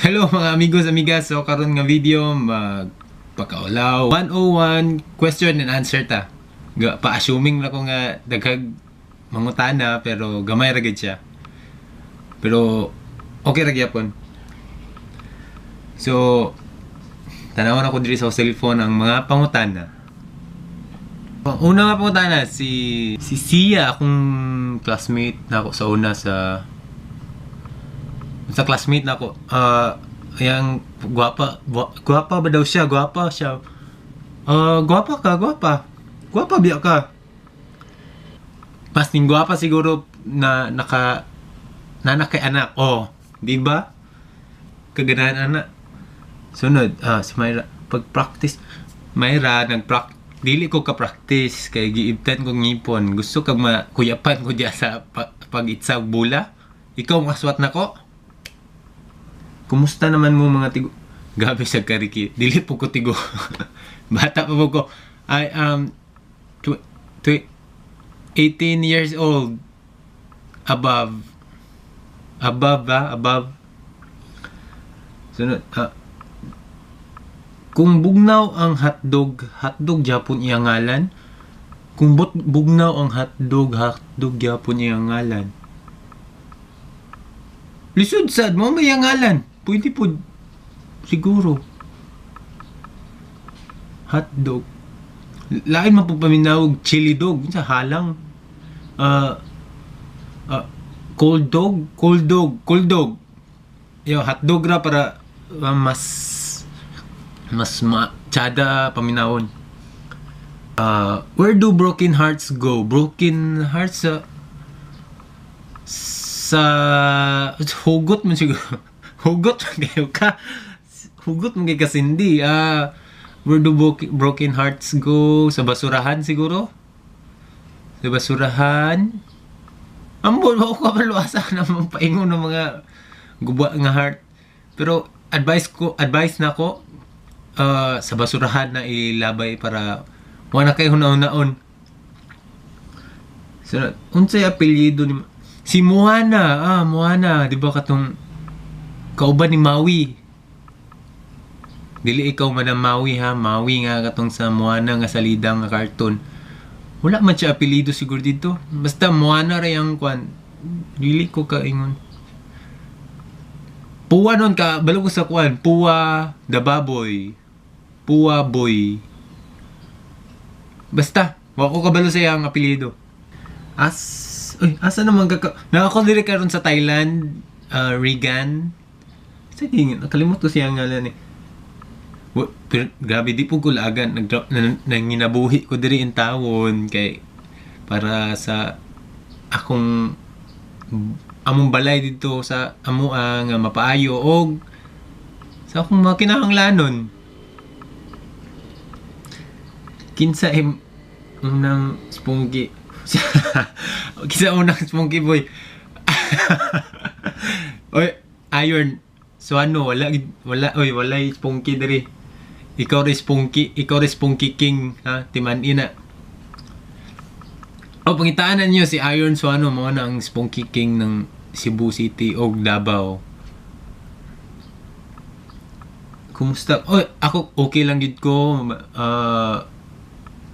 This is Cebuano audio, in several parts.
Hello, mga amigos, amigas. So karon nga video, magpakaulaw 101 question and answer ta. Pa-assuming na ko nga daghag mangutana, pero gamay ra gid siya. Pero okay ra gyapon. So tanawon ako diri sa cellphone ang mga pangutana. Ang una nga pangutana, si si Sia, akong classmate na ako sa una, sa classmate na ako. Ah, yang gwapa, gwapa ba daw siya? Gwapa siya. Ah, gwapa ka, gwapa. Gwapa biya ka. Mas ning gwapa siguro na naka na kay anak. Oh, di ba? Kaganahan anak. Sunod, si Myra, pag-practice, Myra, nag-practice, dili ko ka-practice kay giibtan kong ngipon. Gusto kag makuyapan ko diya sa pag-itsag bula. Ikaw makaswat nako. Kumusta naman mo mga tigo? Gabi sa kariki. Dili po ko tigo. Bata pa po ko. I am 18 years old. Above. Above ba? Above. Sunod. Kung bugnaw ang hotdog, hotdog gyapon iyang ngalan. Kung bugnaw ang hotdog, hotdog gyapon iyang ngalan. Lisod sad mo may ngalan. Pwede po siguro. Hotdog. Lain man po paminawag chili dog sa halang. Cold dog, cold dog, cold dog. Yo, hotdog ra para mas mas ma tsada paminawon. Where do broken hearts go? Broken hearts sa hugot mo siguro. Hugot man kayo ka. Hugot man kay ka, Cindy. Where do broken hearts go? Sa basurahan siguro? Sa basurahan? Ambot, wa ko kabalo asa naman paingon ng mga guba nga heart. Pero advice ko, advice na ko, sa basurahan na ilabay para wala kay hunaon-naon. So, unsay apelyido ni si Moana? Ah, Moana, di ba katong kauban ni Maui? Dili ikaw man ang Maui ha, Maui nga katong sa Moana nga salida nga cartoon. Wala man siya apelyido siguro dito. Basta Moana ra yang kwan. Dili ko kaingon. Puwa nun ka, balo ko sa kwan. Puwa the baboy. Puwa boy. Basta, wa ko kabalo sa iyang apelyido. Uy, asa naman ka? Naka diri karon sa Thailand, Regan. Sige, nakalimot ko siya ang ngalan eh. Pero, grabe, di po ko laagan. Nanginabuhi ko diri in tawon kay para sa akong among balay dito sa amoa nga mapaayo og sa akong mga kinahanglanon. Kinsa unang spunky? Kinsa unang spunky boy? Oy, Iron. So ano, wala wala, oy, wala spunky diri. Ikaw rin spunky, ikaw rin spunky king ha, timan-ina. O pangitaan na niyo si Iron Suano, mo na ang spunky king ng Cebu City og Davao. Kumusta? Oy, ako okay lang gid ko.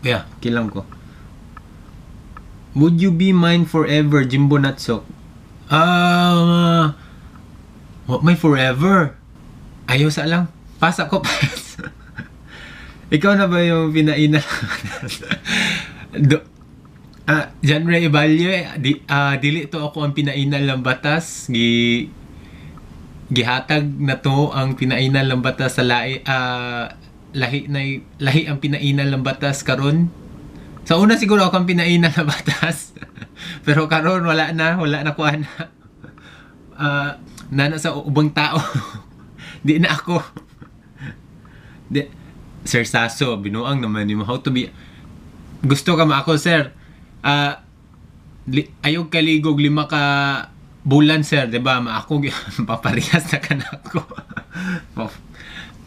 Yeah, okay lang ko. Would you be mine forever, Jimbo Natsok? Ah, what may forever? Ayaw sa lang. Pasa ko, pass. Ikaw na ba yung pinaina? John Ray Ebalye, dili to ako ang pinainal ng batas. Gihatag na to ang pinainal ng batas sa lahi, lahi na lahi ang pinainal ng batas karon. Sa una siguro ako ang pinainal ng batas. Pero karon wala na ko ana. Nana sa ubang tao. Di na ako. Di, Sir Sasso, binuang naman nimo how to be gusto ka ma ako, sir. Ayaw kaligog 5 ka bulan, sir, di ba? Maako paparehas na ka nako.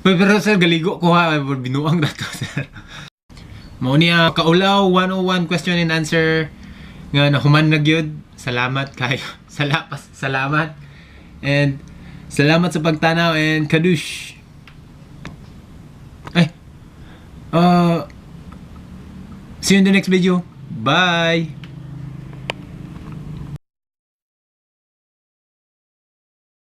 Pero sir, galigo ko ha, binuang na to, sir. Mao niya kaulaw 101 question and answer nga nahuman na gyud. Salamat kayo. Salamat. And Salamat sa pagtanaw and kadush. Ay. See you in the next video. Bye.